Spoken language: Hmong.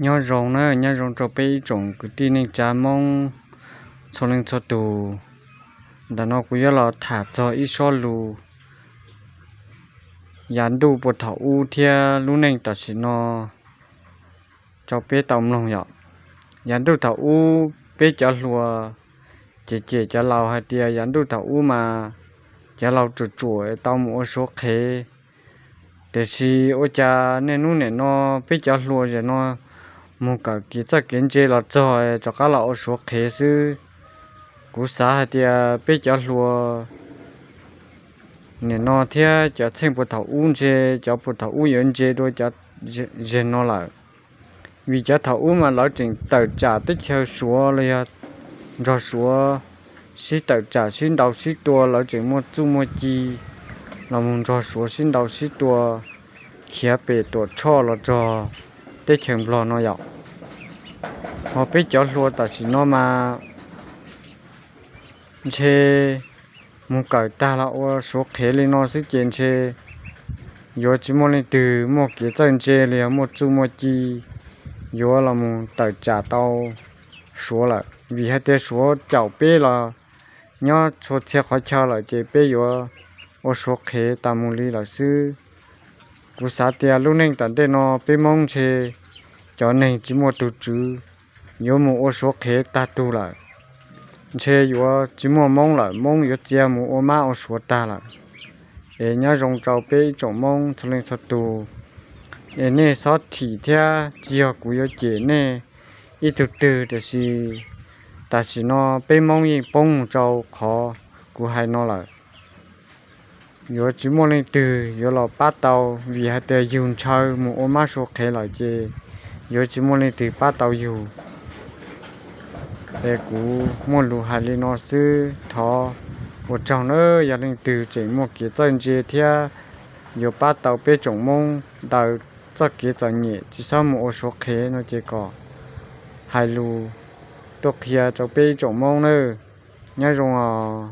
Nyob zoo na, nyob zoo rau peb ib tsoom kwv tij neej tsa Hmoob txhua leej txhua tus. Ntawm no kuv yuav los tham txog ib sob lus yav ntuj puag thaum ub thiab lub neej tam sim no rau peb tau mloog yom. Yav ntuj thaum ub peb cov hluas cem cem cov laus hais tias yav ntuj thaum ub mas cov laus ruam ruam tau mus ua suav qhev. Tiam sis ua cas niaj hnub nim no peb cov hluas zaum no mus kawm kev txawj kev ntse los txog rov qab los ua suav qhev xwb. Kuv xav hais tias peb cov hluas nim no thiab cov txheej puag thaum ub ntshe cov puag thaum ub yuav ntse dua cov zaum no lawm. Vim cov thaum ub mas lawv tseem tawm tsam teb chaws Suav los yog nrog Suav sib tawm tsam sib ntaus sib tua, lawv tseem muaj txuj muaj ci los mus nrog Suav sib ntaus sib tua khiav pem Tuam Tshoj los txog teb chaws Nplog no yom. Ho peb cov hluas tam sim no mas ntshe mus kawm tag los ua suav qhev li no xwb ces ntshe yuav tsis muaj leej twg muaj kev txawj ntse los yog muaj txuj muaj ci yuav los mus tawm tsam tau Suav lawm. Vim hais tias Suav caum peb los nyob txhua txhia qhov chaw lawm ces peb yuav ua suav qhev tas mus li lawm xwb. Kuv xav tias lub neej tom ntej no peb Hmoob ntshe cov neeg tsis muaj tus tswv yuav mus ua suav qhev tag tug lawm. Ntshe yuav tsis muaj Hmoob lawm, Hmoob yuav txia mus ua mab ua suav tag lawm. Es nyob zoo rau peb ib tsoom Hmoob txhua leej txhua tus, es nej txhob thim thiab tsis yog kuv yuav cem nej ib tug twg, tiam sis tam sim no peb Hmoob yeej poob mus rau qhov kuv hais no lawm. Yuav tsis muaj leej twg yuav los pab tau, vim hais tias yug ntshaw mus ua mab suav qhev lawm ces yuav tsis muaj leej twg pab tau yug. Es kuv muaj lus hais li no xwb, thov ua tsaug nawb. Yog leej twg tseem muaj kev txawj ntse thiab yuav pab tau peb tsoom Hmoob daws txoj kev txom nyem tsis txhob mus ua suav qhev no ces kom hais lus tuaj qhia rau peb ib tsoom Hmoob nawb. Nyob zoo os.